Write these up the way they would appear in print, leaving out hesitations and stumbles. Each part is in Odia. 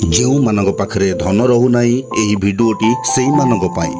ଯେଉଁମାନଙ୍କ ପାଖରେ ଧନ ରହୁନାହିଁ, ଏହି ଭିଡ଼ିଓଟି ସେଇମାନଙ୍କ ପାଇଁ।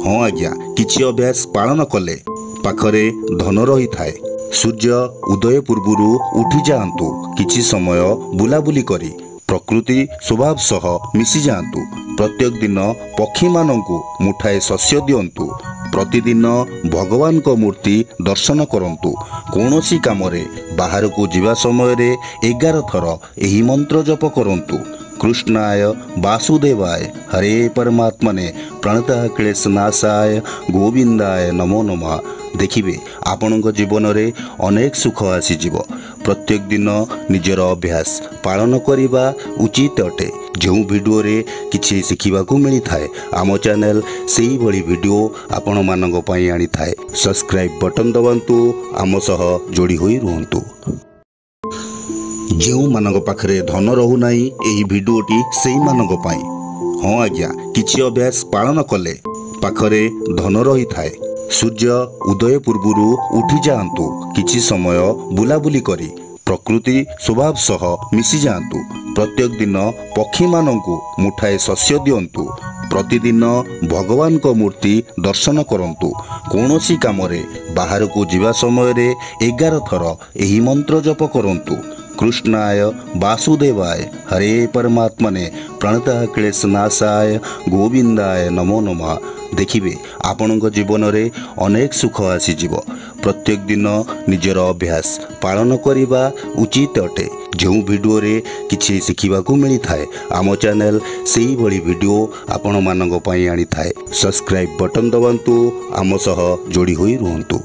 ହଁ ଆଜ୍ଞା, କିଛି ଅଭ୍ୟାସ ପାଳନ କଲେ ପାଖରେ ଧନ ରହିଥାଏ। ସୂର୍ଯ୍ୟ ଉଦୟ ପୂର୍ବରୁ ଉଠିଯାଆନ୍ତୁ, କିଛି ସମୟ ବୁଲାବୁଲି କରି ପ୍ରକୃତି ସ୍ୱଭାବ ସହ ମିଶିଯାଆନ୍ତୁ। ପ୍ରତ୍ୟେକ ଦିନ ପକ୍ଷୀମାନଙ୍କୁ ମୁଠାଏ ଶସ୍ୟ ଦିଅନ୍ତୁ। ପ୍ରତିଦିନ ଭଗବାନଙ୍କ ମୂର୍ତ୍ତି ଦର୍ଶନ କରନ୍ତୁ। କୌଣସି କାମରେ ବାହାରକୁ ଯିବା ସମୟରେ 11 ଥର ଏହି ମନ୍ତ୍ର ଜପ କରନ୍ତୁ। କୃଷ୍ଣାୟ ବାସୁଦେବାୟ ହରେ ପରମାତ୍ମନେ ପ୍ରଣତଃ କ୍ଳେଶନାଶାୟ ଗୋବିନ୍ଦାୟ ନମୋ ନମଃ। ଦେଖିବେ, ଆପଣଙ୍କ ଜୀବନରେ ଅନେକ ସୁଖ ଆସିଯିବ। ପ୍ରତ୍ୟେକ ଦିନ ନିଜର ଅଭ୍ୟାସ ପାଳନ କରିବା ଉଚିତ ଅଟେ। ଯେଉଁ ଭିଡ଼ିଓରେ କିଛି ଶିଖିବାକୁ ମିଳିଥାଏ, ଆମ ଚ୍ୟାନେଲ ସେଇଭଳି ଭିଡ଼ିଓ ଆପଣମାନଙ୍କ ପାଇଁ ଆଣିଥାଏ। ସବସ୍କ୍ରାଇବ୍ ବଟନ୍ ଦବାନ୍ତୁ, ଆମ ସହ ଯୋଡ଼ି ହୋଇ ରୁହନ୍ତୁ। ଯେଉଁମାନଙ୍କ ପାଖରେ ଧନ ରହୁନାହିଁ, ଏହି ଭିଡ଼ିଓଟି ସେଇମାନଙ୍କ ପାଇଁ। ହଁ ଆଜ୍ଞା, କିଛି ଅଭ୍ୟାସ ପାଳନ କଲେ ପାଖରେ ଧନ ରହିଥାଏ। ସୂର୍ଯ୍ୟ ଉଦୟ ପୂର୍ବରୁ ଉଠିଯାଆନ୍ତୁ, କିଛି ସମୟ ବୁଲାବୁଲି କରି ପ୍ରକୃତି ସ୍ୱଭାବ ସହ ମିଶିଯାଆନ୍ତୁ। ପ୍ରତ୍ୟେକ ଦିନ ପକ୍ଷୀମାନଙ୍କୁ ମୁଠାଏ ଶସ୍ୟ ଦିଅନ୍ତୁ। ପ୍ରତିଦିନ ଭଗବାନଙ୍କ ମୂର୍ତ୍ତି ଦର୍ଶନ କରନ୍ତୁ। କୌଣସି କାମରେ ବାହାରକୁ ଯିବା ସମୟରେ 11 ଥର ଏହି ମନ୍ତ୍ର ଜପ କରନ୍ତୁ। କୃଷ୍ଣାୟ ବାସୁଦେବାୟ ହରେ ପରମାତ୍ମନେ ପ୍ରଣତଃ କ୍ଳେଶନାଶାୟ ଗୋବିନ୍ଦାୟ ନମୋ ନମଃ। ଦେଖିବେ, ଆପଣଙ୍କ ଜୀବନରେ ଅନେକ ସୁଖ ଆସିଯିବ। ପ୍ରତ୍ୟେକ ଦିନ ନିଜର ଅଭ୍ୟାସ ପାଳନ କରିବା ଉଚିତ ଅଟେ। ଯେଉଁ ଭିଡ଼ିଓରେ କିଛି ଶିଖିବାକୁ ମିଳିଥାଏ, ଆମ ଚ୍ୟାନେଲ ସେଇଭଳି ଭିଡ଼ିଓ ଆପଣମାନଙ୍କ ପାଇଁ ଆଣିଥାଏ। ସବସ୍କ୍ରାଇବ୍ ବଟନ୍ ଦବାନ୍ତୁ, ଆମ ସହ ଯୋଡ଼ି ହୋଇ ରୁହନ୍ତୁ।